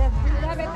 Topi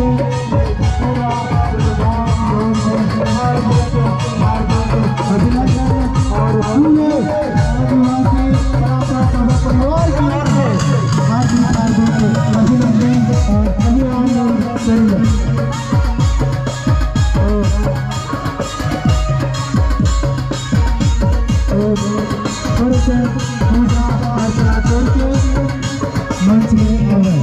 पूरा अभिनंदन और पूरे आदिवासी परिवार की ओर से हार्दिक हार्दिक अभिनंदन और अभिनंदन करिए। पूजा अर्चना करके मंच में आए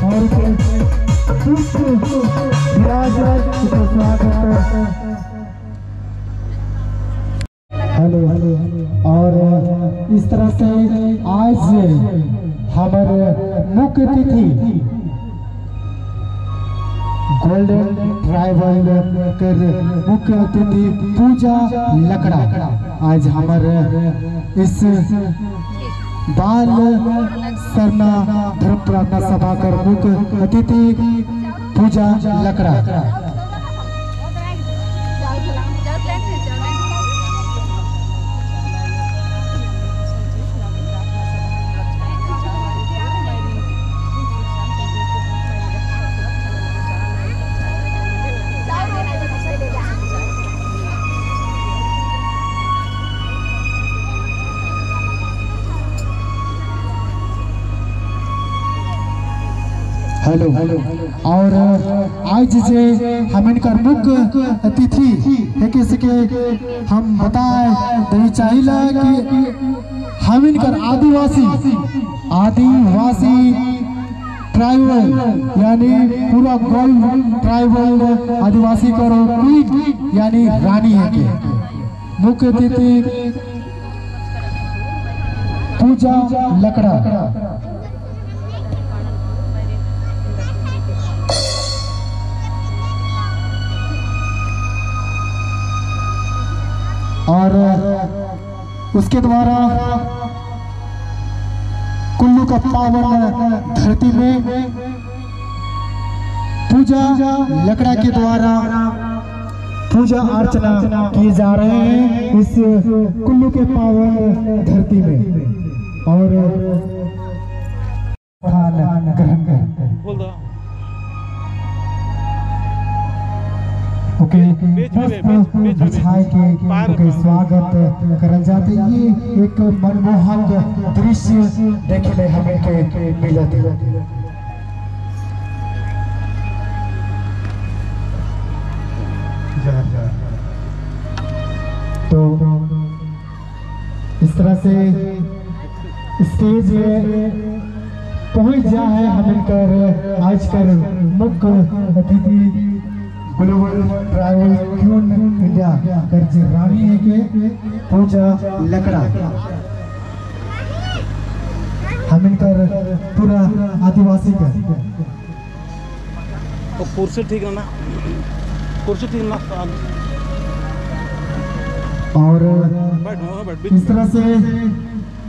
और पुष्प स्वागत। Hello hello. और इस तरह से आज हमारे मुख्य अतिथि गोल्डन ट्राइबल कर मुख्य अतिथि पूजा लकड़ा आज हमारे इस बाल सरना धर्म प्रार्थना सभा कर मुख्य अतिथि पूजा लकड़ा। Hello hello. और आज जे हम इनकर मुख्य अतिथि है के हम बताए देवी चाहिला कि हम इनकर आदिवासी आदिवासी ट्राइबल यानी पूरा गोल्ड ट्राइबल आदिवासी करो क्वीन यानी रानी है के मुख्य अतिथि पूजा लकड़ा। और उसके द्वारा कुल्लू का पावन धरती में पूजा लकड़ा के द्वारा पूजा अर्चना किए जा रहे हैं इस कुल्लू के पावन धरती में और स्थान ग्रहण कर ओके पुष्प बिछाए के ओके स्वागत करल जाते। ये एक मनमोहक दृश्य देखने हमें के मिलत। तो इस तरह से स्टेज पहुंच जा है हमें कर आज कर मुख्य अतिथि ग्लोबल ट्राइबल क्वीन इंडिया कर जे रानी है के पूजा लकड़ा हम इनकर पूरा आदिवासी का तो कुर्सी ठीक ना, कुर्सी ठीक ना। और इस तरह से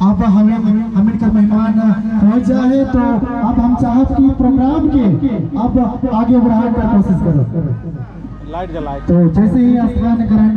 अब हमें हम इनकर मेहमान पहुंच जाए तो अब हम चाहब कि प्रोग्राम के अब आगे बढ़ाने का कोशिश करो। लाइट जलाए तो जैसे ही स्थान ग्रहण